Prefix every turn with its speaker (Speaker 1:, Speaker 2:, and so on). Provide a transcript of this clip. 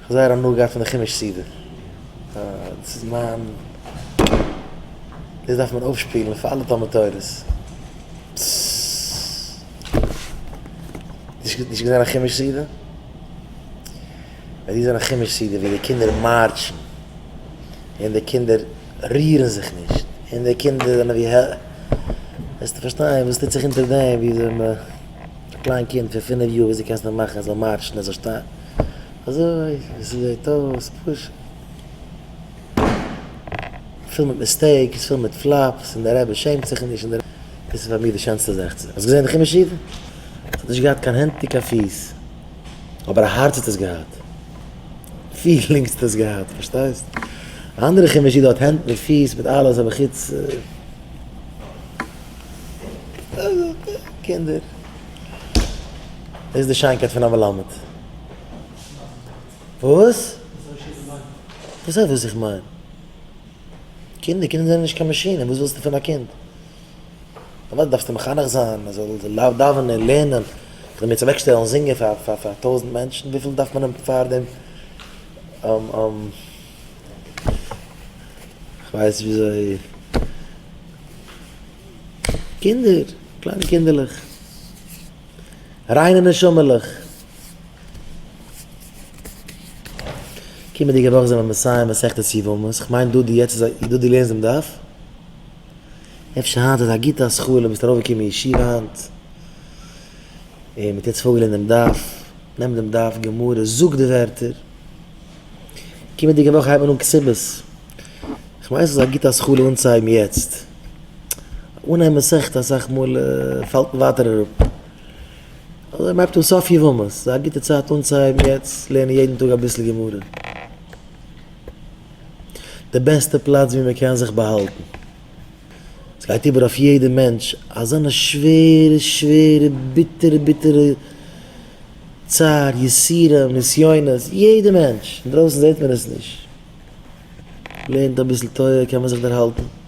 Speaker 1: כ'האב זייער הנאה געהאט פון די חומש סעודה. דאס איז מיין, דאס דארף מען אויפשפילן פאר אלע תלמוד תורה'ס. נישט געזען א חומש סעודה? ווען דו זען א חומש סעודה ווי די קינדער מארטשן און די קינדער רירן זיך נישט און די קינדער זענען ווי ה. וועסטו פארשטיין וואס טוט זיך אונטער דעם ווי אזוי מ. א קליין קינד פון פינף יאר וויאזוי קענסטו מאכן ער זאל מארטשן ער זאל שטיין אזוי עס זעט אויס פשוט פול מיט mistakes פול מיט flops און דער רבי שעמט זיך נישט און דער דאס איז פאר מיר די שענסטע זאך צו זען. האסט געזען די חומש סעודה? עס האט נישט געהאט קיין הענט און קיין פיס אבער א הארץ האט עס געהאט. feelings האט עס געהאט, פארשטייסט? א אנדערע חומש סעודה האט הענט מיט פיס מיט אלעס אבער חוץ קינדער. דאס איז די שיינקייט פון א מלמד. וואס? וואס הייסט וואס איך מיין? קינדער, קינדער זענען נישט קיין מאשינען, וואס ווילסטו פון א קינד? אוודאי דארפסטו מחנך זיין, ער זאל דאווענען, לערנען, איך זאל מיר יעצט אוועקשטעלן זינגען פאר פאר פאר טויזענט מענטשן, וויפיל דארף מען אים פאר דעם? כ'ווייס נישט וויאזוי. קינדער, קליינע קינדערלעך, ריינע נשמה'לעך. קומענדיגע וואך זענען מיר מסיים מסכת יבמות, כ'מיין דא די יעצט איז א, דא די לערנסט דעם דף? אפשר היינט איז א גוטע התחלה, ביסט ארויפגעקומען אין ישיבה היינט, און מ'האט יעצט פארגעלערנט דעם דף, נעם דעם דף גמרא, זאג די ווערטער, קומענדיגע וואך הייבט מען אן כתובות, כ'מיין ס'איז א גוטע התחלה אנצוהייבן יעצט, אנהייבן מסכת אסאך מאל פאלט מען ווייטער אראפ, אזוי מ'הייבט אן סוף יבמות, ס'איז א גוטע צייט אנצוהייבן יעצט לערנען יעדן טאג אביסל גמרא. די בעסטע פלאץ ווי מען קען זיך באהאלטן. עס גייט איבער אויף יעדע מענטש אזאנע שווערע שווערע ביטערע ביטערע צער, יסורים, נסיונות, יעדע מענטש, אינדרויסן זעט מען עס נישט, לערנט אביסל תורה קען מען זיך דערהאלטן.